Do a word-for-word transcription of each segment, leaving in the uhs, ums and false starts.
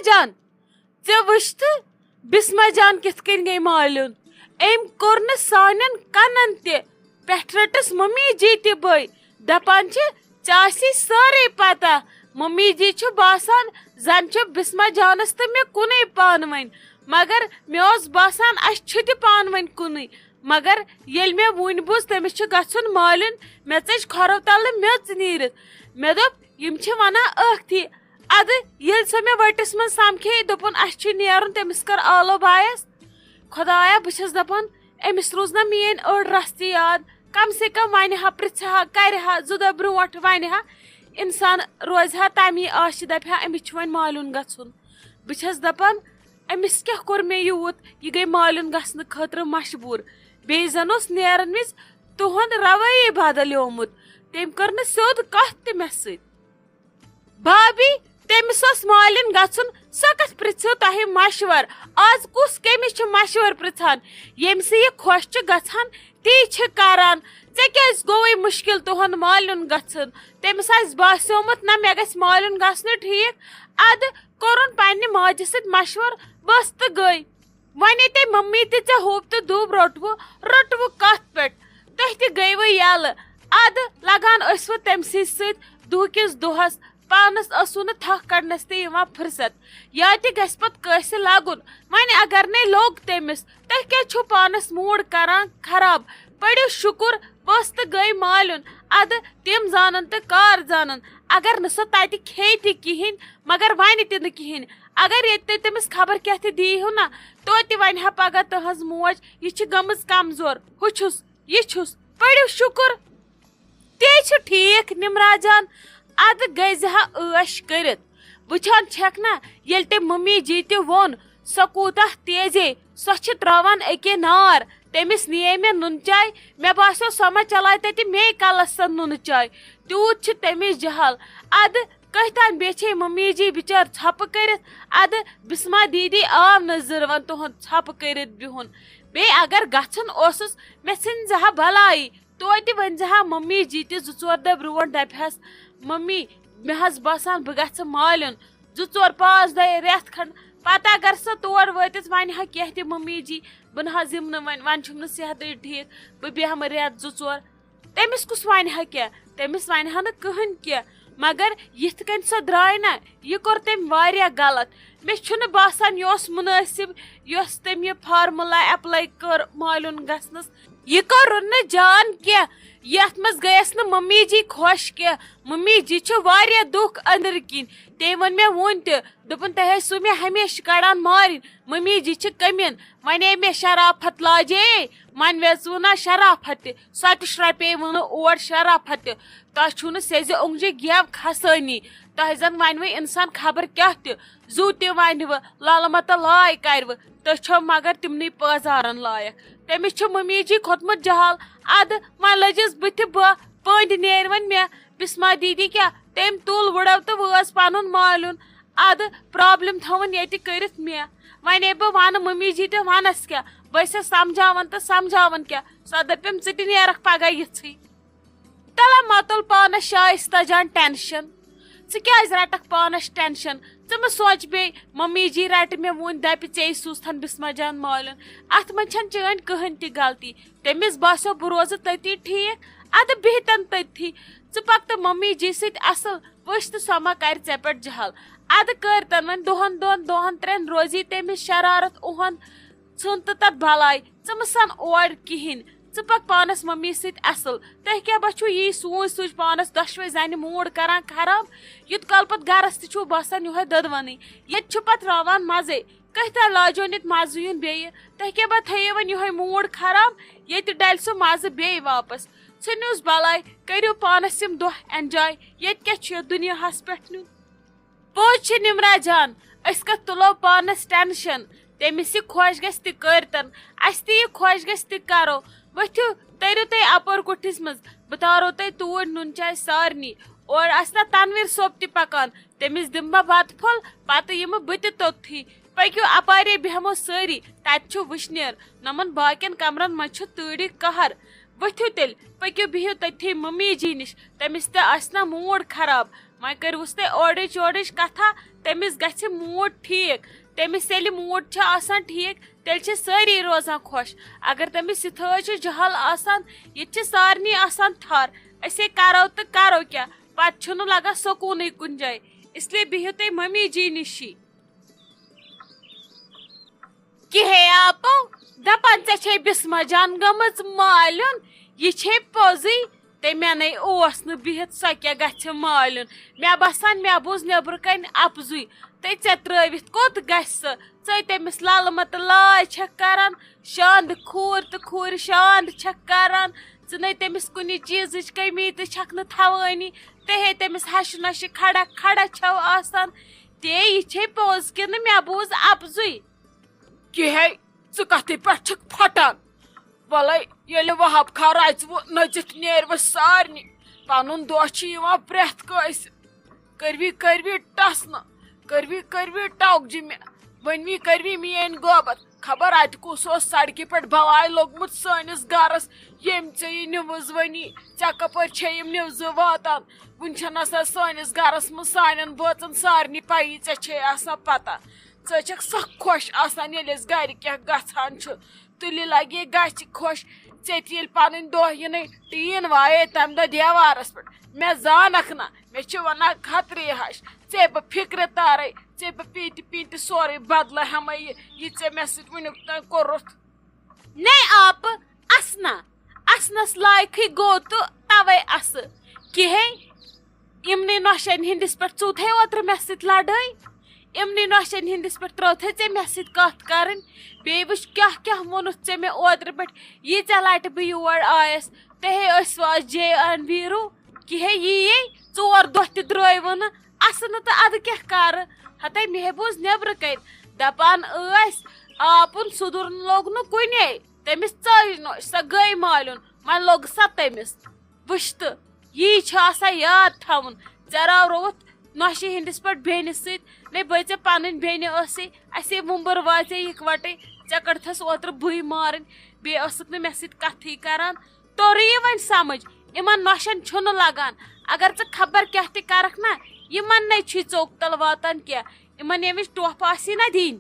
جان، ژےٚ وٕچھ تہٕ بسمہ جان کِتھ کٔنۍ گٔے مالیُن؟ أمۍ کوٚر نہٕ سانٮ۪ن کنن تہِ۔ پٮ۪ٹھٕ رٔٹٕس ممی جی تہِ بٔے، دپان چھِ، "ژےٚ آسی سٲرٕے پتہ۔" ممی جی چھُ باسان زن چھُ بسمہ جانس تہٕ مےٚ کُنُے پانہٕ ؤنۍ، مگر مےٚ اوس باسان اسہِ چھُ تہِ پانہٕ ؤنۍ کُنُے۔ مگر ییٚلہِ مےٚ وُنۍ بوٗز تٔمِس چھُ گژھُن مالیُن، مےٚ ژٔج کھۄرو تلہٕ میٚژ نیٖرِتھ۔ مےٚ دوٚپ، "یِم چھِ ونان ٲکھتھٕے۔" ادٕ ییٚلہِ سۄ مےٚ وٹِس منٛز سمکھے، دوٚپُن، "اسہِ چھُ نیرُن"، تٔمِس کٔر آلو بایس۔ خۄدایا، بہٕ چھَس دَپان، أمِس روٗز نہ میٛٲنۍ أڑ رَژھ تہِ یاد۔ کم سے کم وَنہِ ہا، پرٛژھِ ہا، کَرِ ہا، زٕ دۄہ برٛونٛٹھ وَنہِ ہا۔ اِنسان روزِ ہا تَمی آشہِ، دَپہِ ہا، أمِس چھُ وۄنۍ مالیُن گژھُن۔ بہٕ چھَس دَپان، أمِس کیٛاہ کوٚر مےٚ یوٗت؟ یہِ گٔے مالیُن گژھنہٕ خٲطرٕ مجبوٗر۔ بیٚیہِ زَن اوس نیرَن وِزِ تُہُنٛد رویہِ بدلیومُت۔ تٔمۍ کٔر نہٕ سیوٚد کَتھ تہِ مےٚ سۭتۍ۔ بھابھی، تٔمِس اوس مالِن گژھُن، سۄ کتھ پرژھِو تۄہہِ مشور؟ آز کُس کٔمِس چھُ مشور پرژھان؟ ییٚمِس یہِ خۄش چھُ گژھان، تی چھِ کران۔ ژےٚ کیازِ گوٚوُے مُشکِل تُہُنٛد مالِن گژھُن؟ تٔمِس آسہِ باسیومُت، نہ، مےٚ گژھِ مالِن گژھنُے ٹھیٖک۔ ادٕ کوٚرُن پننہِ ماجہِ سۭتۍ مشور، بس تہٕ گٔے۔ وۄنۍ ییٚتے ممی تہِ ژےٚ ہوٚپ تہٕ دوٚب روٚٹوٕ، روٚٹوٕ کتھ پٮ۪ٹھ؟ تُہۍ تہِ گٔیوٕ یلہٕ۔ ادٕ لگان ٲسوٕ تٔمۍ سٕے سۭتۍ دُہکِس دۄہس، پانس ٲسوٕ نہٕ تھکھ کڑنس تہِ یِوان فرصت۔ یا تہِ گژھِ پتہٕ کٲنسہِ لگُن۔ وۄنۍ اگر نے لوٚگ تٔمِس، تُہۍ کیازِ چھِو پانس موڈ کران خراب؟ پٔرِو شُکُر، پٔژھ تہٕ گٔے مالیُن۔ ادٕ تِم زانن تہٕ کار زانن۔ اگر نہٕ سۄ تتہِ کھیٚیہِ تہِ کِہینۍ، مگر ونہِ تہِ نہٕ کِہینۍ۔ اگر ییٚتہِ تُہۍ تٔمِس خبر کیٛاہ تہِ دیٖہِو نا، توتہِ ونہِ ہا پگاہ تٕہنٛز موج، "یہِ چھِ گٔمٕژ کمزور، ہُہ چھُس، یہِ چھُس۔" پٔرِو شُکُر۔ تے چھُ ٹھیٖک، نِمرا جان، ادٕ گٔزِ ہا عٲش کٔرِتھ۔ وٕچھان چھکھ نا، ییٚلہِ تٔمۍ ممی جی تہِ ووٚن، سۄ کوٗتاہ تیزے، سۄ چھِ تراوان أکے نار۔ تٔمِس نِیے مےٚ نُن چاے، مےٚ باسیو سۄ ما چلاے تتہِ مے کلس سۄ نُنہٕ چاے۔ تیوٗت چھِ تٔمِس جہل۔ ادٕ کٔہۍ تام بیچھے ممی جی بِچٲر ژھۄپہٕ کٔرِتھ۔ ادٕ بسمہ دیدی آو نہٕ زٕروَن تُہُنٛد ژھۄپہٕ کٔرِتھ بِہُن۔ بیٚیہِ اگر گژھُن اوسُس، مےٚ ژھٕنۍ زِ ہا بلاے۔ توتہِ ؤنۍ زِ ہا ممی جی تہِ زٕ ژور دۄہ برونٛٹھ، دَپہِ ہَس، "ممی، مےٚ حظ باسان بہٕ گژھٕ مالیُن۔ زٕ ژور پانٛژھ دۄہ، رٮ۪تھ کھنٛڈ۔" پتہٕ اگر سۄ تور وٲتِتھ وَنہِ ہا کینٛہہ تہِ، "ممی جی، بہٕ نہ حظ یِمہٕ نہٕ وۄنۍ، وۄنۍ چھُم نہٕ صحتٕے ٹھیٖک، بہٕ بیٚہمہٕ رٮ۪تھ زٕ ژور۔" تٔمِس کُس وَنہِ ہا کینٛہہ؟ تٔمِس وَنہِ ہا نہٕ کٕہٕنۍ کینٛہہ۔ مگر یِتھ کٔنۍ سۄ درٛاے نہ، یہِ کوٚر تٔمۍ واریاہ غلط۔ مےٚ چھُنہٕ باسان یہِ اوس مُنٲسِب، یۄس تٔمۍ یہِ فارمولا ایپلاے کٔر مالیُن گژھنَس۔ یہِ کوٚرُن نہٕ جان کینٛہہ۔ یَتھ منٛز گٔیَس نہٕ ممی جی خۄش کینٛہہ۔ ممی جی چھِ واریاہ دُکھ أنٛدرٕ کِنۍ۔ تٔمۍ ووٚن مےٚ وُنۍ تہِ، دوٚپُن، "تۄہہِ ٲسِو مےٚ ہمیشہِ کَڑان مارٕنۍ۔ ممی جی چھِ کٔمِن۔ وۄنۍ مےٚ شرافت لاجے، وۄنۍ ویژوٕ نا شرافت تہِ۔ سۄ تہِ شرپے وٕنہٕ اور شرافت تہِ۔ تۄہہِ چھُو نہٕ سیٚزِ اوٚنٛگجہِ گٮ۪و کھسٲنی۔ تۄہہِ زن ونوٕ انسان خبر کیٛاہ تہِ، زُو تہِ ونوٕ، لالہٕ متہٕ لائے کرِوٕ۔ تُہۍ چھِو مگر تِمنٕے پٲزارن لایق۔" تٔمِس چھُ ممی جی کھوٚتمُت جہل۔ ادٕ وۄنۍ لٔجِس بہٕ تہِ بہٕ، پٔنٛدۍ نیرِ وۄنۍ مےٚ۔ بسمہ دیدی کیٛاہ، تٔمۍ تُل وُڑو تہٕ وٲژ پنُن مالیُن۔ ادٕ پرابلم تھاوُن ییٚتہِ کٔرِتھ مےٚ۔ وۄنۍ بہٕ ونہٕ ممی جی تہِ ونس کیٛاہ، بہٕ ٲسس سمجھاوان تہٕ سمجھاوان کیٛاہ۔ سۄ دٔپِم، "ژٕ تہِ نیرکھ پگاہ یِژھٕے۔" تلا مۄتُل پانس شایستہ جان ٹینشن۔ ژٕ کیازِ رٹکھ پانس ٹینشن؟ ژٕ مہٕ سونچ بیٚیہِ، ممی جی رٹہِ مےٚ وُنۍ، دپہِ، "ژےٚ سوٗزتھن بسمہ جان مالیُن۔" اتھ منٛز چھنہٕ چٲنۍ کٕہٕنۍ تہِ غلطی۔ تٔمِس باسیو بہٕ روزٕ تٔتی ٹھیٖک، ادٕ بِہتن تٔتھی۔ ژٕ پکھ تہٕ ممی جی سۭتۍ اصل پٲٹھۍ تہٕ سۄ ما کرِ ژےٚ پٮ۪ٹھ جہل۔ ادٕ کٔرۍ تن وۄنۍ دۄہن دۄن دۄہن ترٛٮ۪ن روزی تٔمِس شرارت اُہن۔ ژھٕن تہٕ تتھ بلاے، ژٕ مہٕ سن اور کِہینۍ۔ ژٕ پکھ پانس ممی سۭتۍ اصل۔ تۄہہِ کیٛاہ بچھو یی سوٗنچ سوٗنچ پانس دۄشوے زنہِ موڈ کران خراب؟ یوت کال پتہٕ گرس تہِ چھُو باسان یِہوے دۄدونٕے۔ ییٚتہِ چھُ پتہٕ راوان مزے۔ کتھِ تہ لاجون ییٚتہِ مزٕ یُن بیٚیہِ؟ تۄہہِ کیٛاہ پتہٕ تھٲیِو وۄنۍ یِہوٚے موٗڈ خراب، ییٚتہِ ڈلہِ سُہ مزٕ بیٚیہِ واپس۔ ژھٕنِوس بلاے، کٔرِو پانس یِم دۄہ enjoy۔ ییٚتہِ کیٛاہ چھُ یتھ دُنیاہس پٮ۪ٹھ نیُن؟ پوٚز چھِ نمرا جان، أسۍ کتھ تُلو پانس ٹینشن؟ تٔمِس یہِ خۄش گژھِ تہِ کٔرتن، اسہِ تہِ یہِ خۄش گژھِ تہِ کرو۔ ؤتھِو، تٔرِو تُہۍ اپور کُٹھِس منٛز، بہٕ تارو تۄہہِ توٗرۍ نُن چاے سارنٕے۔ اورٕ آسہِ نا تنویر صٲب تہِ پکان، تٔمِس دِمہٕ بہٕ بتہٕ پھوٚل، پتہٕ یِمہٕ بہٕ تہِ توٚتتھٕے۔ پٔکِو اپارے بیٚہمو سٲری، تتہِ چھُ وٕشنیر، نۄمن باقین کمرن منٛز چھُ تۭرِ قہر۔ ؤتھِو تیٚلہِ، پٔکِو بِہِو تٔتھی ممی جی نِش، تٔمِس تہِ آسہِ نا موٗڈ خراب۔ وۄنۍ کٔرِوُس تُہۍ اورٕچ یورٕچ کتھا، تٔمِس گژھِ موٗڈ ٹھیٖک۔ تٔمِس ییٚلہِ موٗڈ چھُ آسان ٹھیٖک، تیٚلہِ چھِ سٲری روزان خۄش۔ اگر تٔمِس یِتھٲے چھِ جہل آسان، ییٚتہِ چھِ سارنٕے آسان تھر۔ أسے کرو تہٕ کرو کیٛاہ، پتہٕ چھُنہٕ لگان سکوٗنٕے کُنہِ جایہِ۔ اس لیے بِہِو تُہۍ ممی جی نِشی۔ کِہے آپو، دپان ژےٚ چھے بسمہ جان گٔمٕژ مالیُن، یہِ چھے پوٚزُے۔ تہٕ مےٚ نے اوس نہٕ بِہِتھ، سۄ کیٛاہ گژھِ مالیُن؟ مےٚ باسان، مےٚ بوٗز نیٚبرٕ کنہِ اپزُے۔ تہٕ ژےٚ ترٲوِتھ کوٚت گژھِ سۄ؟ ژٕ تٔمِس للہٕ متہٕ لاے چھکھ کران، شاندٕ کھوٗر تہٕ کھوٗرِ شاند چھکھ کران۔ ژٕ نے تٔمِس کُنہِ چیٖزٕچ کٔمی تہِ چھکھ نہٕ تھاوٲنی۔ تہٕ ہے تٔمِس ہشہِ نۄشہِ کھڑا کھڑا چھَو آسان۔ تے یہِ چھے پوٚز کِنہٕ مےٚ بوٗز اپزُے؟ کِہے، ژٕ کتھٕے پٮ۪ٹھ چھکھ پھٹان؟ وَلَے، ییٚلہِ وہاب خان رَژِ وُ نٔژِتھ نیرِ وۄنۍ سارنٕے، پنُن دۄہ چھُ یِوان پرٛٮ۪تھ کٲنٛسہِ۔ کٔرۍوی، کٔرۍوی ٹس نہٕ، کٔرۍوی، کٔرۍوی ٹوک جہِ مےٚ، ؤنۍوی، کٔرۍوی میٲنۍ غٲبت۔ خبر اَتہِ کُس اوس سڑکہِ پٮ۪ٹھ بلاے لوٚگمُت سٲنِس گرس، ییٚمۍ ژےٚ یہِ نِوٕز ؤنی۔ ژےٚ کپٲرۍ چھےٚ یِم نِوزٕ واتان؟ وُنہِ چھَنہٕ آسان سٲنِس گرس منٛز سانٮ۪ن بٲژن سارنٕے پَیی، ژےٚ چھے آسان پتہ۔ ژٕ چھکھ سخ خۄش آسان، ییٚلہِ اَسہِ گرِ کینٛہہ گژھان چھُ۔ تُلہِ لگے گژھِ خۄش۔ ژےٚ تہِ ییٚلہِ پنٕنۍ دۄہ یِنٕے، ٹیٖن وایے تمہِ دۄہ دیوارس پٮ۪ٹھ۔ مےٚ زانکھ نہ، مےٚ چھِ ونان خطرے ہش۔ ژےٚ بہٕ فکرِ تارے، ژےٚ بہٕ پیٖنتہِ پیٖنتہِ سورُے بدلہٕ ہٮ۪مے یہِ، یہِ ژےٚ مےٚ سۭتۍ وُنیُک تام کوٚرُتھ۔ نے آپہٕ، اسنہ، اسنس لایقٕے گوٚو تہٕ توے اسہٕ۔ کِہے، یِمنٕے نۄشن ہٕنٛدِس پٮ۪ٹھ ژوٗتھے اوترٕ مےٚ سۭتۍ لڑٲے۔ یِمنٕے نۄشن ہٕنٛدِس پٮ۪ٹھ ترٲوتھے ژےٚ مےٚ سۭتۍ کتھ کرٕنۍ۔ بیٚیہِ وٕچھ کیٛاہ کیٛاہ ووٚنُتھ ژےٚ مےٚ اوترٕ پٮ۪ٹھ۔ ییٖژاہ لٹہِ بہٕ یور آیس، تہے ٲسۍ وٕ آز جے این ویٖرو۔ کِہے یی یے، ژور دۄہ تہِ درٛٲے وٕ نہٕ۔ اسہٕ نہٕ تہٕ ادٕ کیٛاہ کرٕ؟ ہتے مےٚ بوٗز نیبرٕ کنۍ دپان ٲسۍ، آپُن سُدُر لوٚگ نہٕ کُنے۔ تٔمِس ژٔج نۄش، سۄ گٔے مالیُن، وۄنۍ لوٚگ سا تٔمِس۔ وٕچھ تہٕ، یی چھُ آسان یاد تھاوُن۔ ژےٚ راورووُتھ نۄشہِ ہٕنٛدِس پٮ۪ٹھ بیٚنہِ سۭتۍ۔ نے بٔے ژےٚ پنٕنۍ بیٚنہِ ٲسٕے، اسے وُمبٕر واژے یِکوٹے۔ ژےٚ کٔڑتھس اوترٕ بٕے مارٕنۍ، بیٚیہِ ٲسٕکھ نہٕ مےٚ سۭتۍ کتھٕے کران۔ توٚرُے یہِ وۄنۍ سمجھ، یِمن نۄشن چھُنہٕ لگان۔ اگر ژٕ خبر کیٛاہ تہِ کرکھ نا، یِمن نے چھُے ژوٚک تل واتان کینٛہہ۔ یِمن ییٚمِچ ٹۄپھ آسی نا دِنۍ،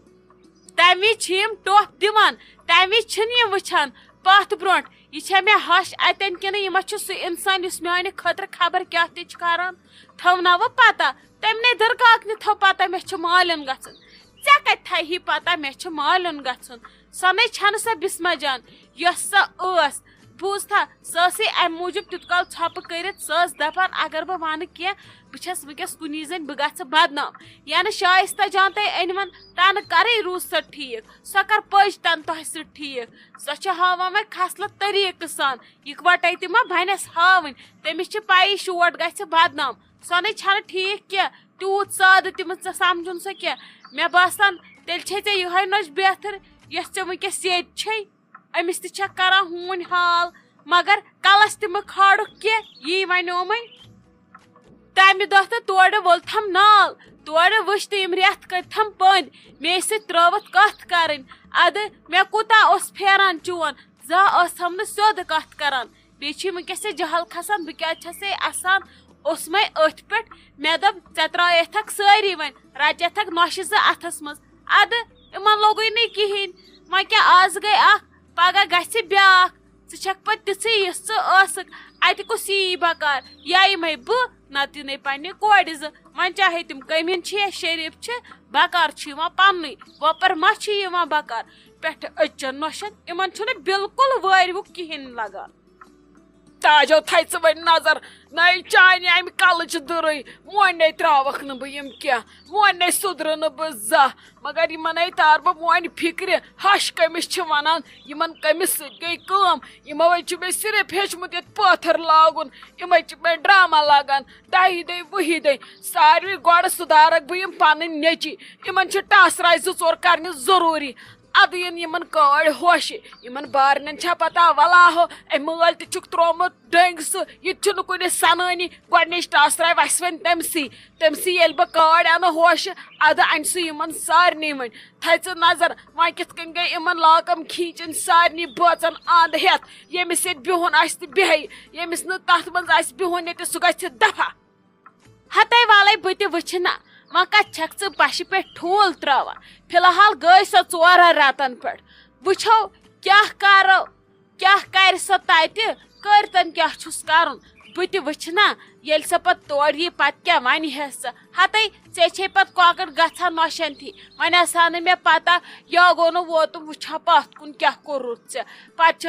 تمہِ وِزِ چھِ یِم ٹۄپھ دِوان، تمہِ وِزِ چھِنہٕ یِم وٕچھان پتھ برونٛٹھ، یہِ چھےٚ مےٚ ہش اتٮ۪ن کِنہٕ یہِ ما چھُ سُہ انسان یُس میانہِ خٲطرٕ خبر کیٛاہ تہِ چھُ کران۔ تھٲوناوٕ پتہ، تٔمۍ نے دٕرکاکنہِ تھٲو پتہ مےٚ چھُ مالیُن گژھُن۔ ژےٚ کتہِ تھایہِ پتہ مےٚ چھُ مالیُن گژھُن؟ سۄ نے چھنہٕ سۄ بسمہ جان، یۄس سۄ ٲس۔ بوٗزتھا، سۄ ٲسٕے امہِ موٗجوٗب تیُت کال ژھۄپہٕ کٔرِتھ، سۄ ٲس دپان، اگر بہٕ ونہٕ کینٛہہ، بہٕ چھس وٕنکیٚس کُنی زٔنۍ، بہٕ گژھٕ بدنام۔ یعنی شایستہ جان تۄہہِ أنۍ وۄنۍ تنہٕ کرٕے روٗز سۄ ٹھیٖک، سۄ کر پٔج تنہٕ تۄہہِ سۭتۍ ٹھیٖک؟ سۄ چھِ ہاوان وۄنۍ خصلت طریٖقہٕ سان، یِکوَٹَے تہِ ما بَنٮ۪س ہاوٕنۍ؟ تٔمِس چھِ پَیی شوٹ گژھِ بدنام۔ سۄ نَے چھَنہٕ ٹھیٖک کینٛہہ، تیوٗت سادٕ تہِ مہٕ ژٕ سَمجُن سۄ کینٛہہ۔ مےٚ باسان، تیٚلہِ چھے ژےٚ یِہوٚے نۄش بہتر، یۄس ژےٚ وٕنۍکٮ۪س ییٚتہِ چھے۔ أمِس تہِ چھَکھ کَران ہوٗنۍ حال، مگر کَلَس تہِ مہٕ کھالُکھ کینٛہہ، یی وَنیومَے۔ تمہِ دۄہ تہٕ تورٕ وول تھم نال، تورٕ وٕچھ تہٕ یِم رٮ۪تھ کٔرۍ تھم پٔنٛدۍ، مے سۭتۍ ترٲوٕتھ کتھ کرٕنۍ۔ ادٕ مےٚ کوٗتاہ اوس پھیران چون، زانٛہہ ٲسہم نہٕ سیوٚد کتھ کران۔ بیٚیہِ چھُے وٕنکیٚس ژےٚ جہل کھسان، بہٕ کیٛازِ چھسے اسان؟ اوسمے أتھۍ پٮ۪ٹھ، مےٚ دوٚپ ژےٚ ترٛایتھکھ سٲری وۄنۍ، رچتھکھ نۄشہِ زٕ اتھس منٛز۔ ادٕ یِمن لوٚگُے نہٕ کِہیٖنۍ، وۄنۍ کیٛاہ، آز گٔے اکھ، پگاہ گژھِ بیٛاکھ۔ ژٕ چھکھ پتہٕ تِژھٕے یِژھ ژٕ ٲسٕکھ۔ اتہِ کُس یی بکار؟ یا یِمے بہٕ، نتہٕ یِنَے پننہِ کورِ زٕ۔ وۄنۍ چاہے تِم کٔمیٖن چھِ یا شریٖف چھِ، بکار چھُ یِوان پننُے۔ وۄپر ما چھُ یِوان بکار؟ پٮ۪ٹھٕ أچھن نۄشن، یِمن چھُنہٕ بالکل وٲرِوُک کِہیٖنۍ لگان۔ تاجو، تھایہِ ژٕ وۄنۍ نظر، نَے چانہِ امہِ کلٕچ دٕرٕے، وۄنۍ نے ترٛاوکھ نہٕ بہٕ یِم کینٛہہ، وۄنۍ نے سُدرٕ نہٕ بہٕ زانٛہہ۔ مگر یِمن ہے تار بہٕ وۄنۍ فِکرِ، ہش کٔمِس چھِ ونان، یِمن کٔمِس سۭتۍ گٔے کٲم؟ یِمو ہے چھُ مےٚ صرف ہیوٚچھمُت ییٚتہِ پٲتھٕر لاگُن، یِمے چھِ مےٚ ڈرامہ لاگان۔ دَہہِ دۄہہِ، وُہہِ دۄہہِ، ساروٕے گۄڈٕ سُدارکھ بہٕ یِم پنٕنۍ نیٚچی۔ یِمن چھِ ٹاسراے زٕ ژور کرنہِ ضروٗری۔ ادٕ یِن یِمن کٲڑۍ ہوشہِ، یِمن بارنٮ۪ن چھا پتہ، ولاہو، أمۍ مٲلۍ تہِ چھُکھ ترٛوومُت ڈٔنٛگۍ سُہ، یہِ تہِ چھُنہٕ کُنہِ سنٲنی۔ گۄڈٕنِچ ٹاسراے وسہِ وۄنۍ تٔمسٕے، تٔمسٕے ییٚلہِ بہٕ کٲڑۍ انہٕ ہوشہِ، ادٕ انہِ سُہ یِمن سارنٕے وۄنۍ۔ تھایہِ ژٕ نظر، وۄنۍ کِتھ کٔنۍ گٔے یِمن لاکم کھیٖنچِنۍ سارنٕے بٲژن اند ہٮ۪تھ۔ ییٚمِس ییٚتہِ بِہُن آسہِ تہٕ بیٚہہِ، ییٚمِس نہٕ تتھ منٛز آسہِ بِہُن ییٚتہِ، سُہ گژھِ دفع۔ ہتے والے بہٕ تہِ وٕچھِ نہ، وۄنۍ کتھ چھکھ ژٕ بشہِ پٮ۪ٹھ ٹھوٗل تراوان؟ فی الحال گٔے سۄ ژورن رٮ۪تن پٮ۪ٹھ۔ وٕچھو کیٛاہ کرو، کیٛاہ کرِ سۄ تتہِ، کٔرۍ تن کیٛاہ چھُس کرُن۔ بہٕ تہِ وٕچھِ نا، ییٚلہِ سۄ پتہٕ تورٕ یی، پتہٕ کیٛاہ ونہِ ہٮ۪س ژٕ؟ ہتے، ژےٚ چھے پتہٕ کۄکر گژھان نۄشن تھی۔ وۄنۍ آسہٕ ہا نہٕ مےٚ پتہ، یوگو نہٕ ووتُم، وٕچھِ ہا پتھ کُن کیٛاہ کوٚرُتھ ژےٚ۔ پتہٕ چھُ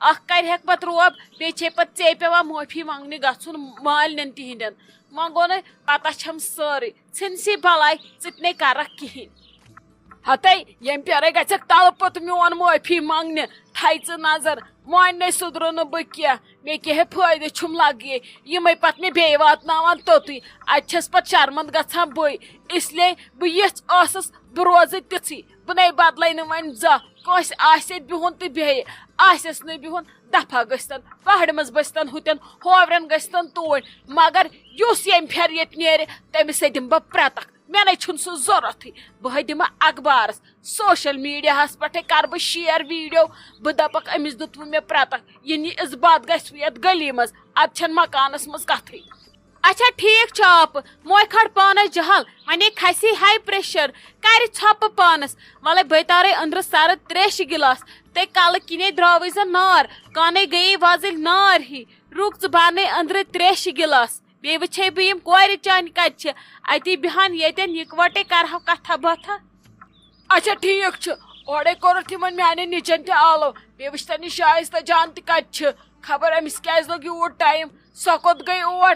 اکھ کرِ ہٮ۪کھ پتہٕ روب، بیٚیہِ چھے پتہٕ ژےٚ پٮ۪وان معٲفی منٛگنہِ گژھُن مالنٮ۪ن تِہنٛدٮ۪ن۔ وۄنۍ گوٚو نہٕ، پتہ چھم سٲرٕے، ژھٕنۍ سی بلاے، ژٕ تہِ نے کرکھ کِہینۍ۔ ہتے، ییٚمہِ پھیرے گژھکھ تلہٕ پوٚت میون معٲفی منٛگنہِ، تھایہِ ژٕ نظر، وۄنۍ نے سُدرٕ نہٕ بہٕ کینٛہہ۔ مےٚ کیٛاہ ہے فٲیدٕ چھُم لگے، یِمے پتہٕ مےٚ بیٚیہِ واتناوان توٚتُے، اتہِ چھس پتہٕ شرمند گژھان بٕے۔ اس لیے بہٕ یِژھ ٲسٕس، بہٕ روزٕ تِژھٕے، بہٕ نے بدلے نہٕ وۄنۍ زانٛہہ۔ کٲنٛسہِ آسہِ ییٚتہِ بِہُن تہٕ بیٚہہِ، آسٮ۪س نہٕ بِہُن، دفعہ گٔژھتن پہاڑِ منٛز بٔستن ہُتٮ۪ن، ہوورٮ۪ن گٔژھتن توٗرۍ۔ مگر یُس ییٚمہِ پھیرِ ییٚتہِ نیرِ، تٔمِس سۭتۍ دِمہٕ بہٕ پرٛتکھ۔ مےٚ نے چھُنہٕ سُہ ضروٗرتھٕے۔ بہٕ ہے دِمہٕ اخبارس، سوشل میڈیاہس پٮ۪ٹھے کرٕ بہٕ شیئر ویڈیو۔ بہٕ دپکھ، أمِس دیُتوٕ مےٚ پرٛتکھ، یہِ نی عزت گژھِ یتھ گلی منٛز، اتہِ چھنہٕ مکانس منٛز کتھٕے۔ اچھا ٹھیک چھُ آپہٕ، موے کھڑ پانس جہل، ونے کھسی ہائی پریشر، کرِ ژھۄپہٕ پانس۔ ولے بہٕ تارے أنٛدرٕ سرٕ تریشہِ گلاس، تہٕ کلہٕ کنے درٛاوٕے زن نار، کانے گٔیے وۄزٕلۍ نار ہی۔ رُک ژٕ، بہٕ انَے أنٛدرٕ تریشہِ گلاس، بیٚیہِ وٕچھے بہٕ یِم کورِ چانہِ کتہِ چھِ، اتی بیہن ییٚتٮ۪ن یکوٹے کرہو کتھا باتھا۔ اچھا ٹھیک چھُ، اورے کوٚرُتھ یِمن میانٮ۪ن نیٚچن تہِ آلو، بیٚیہِ وٕچھتن یہِ شایستہ جان تہِ کتہِ چھِ، خبر أمِس کیازِ لوٚگ یوٗت ٹایم، سۄ کوٚت گٔے اور؟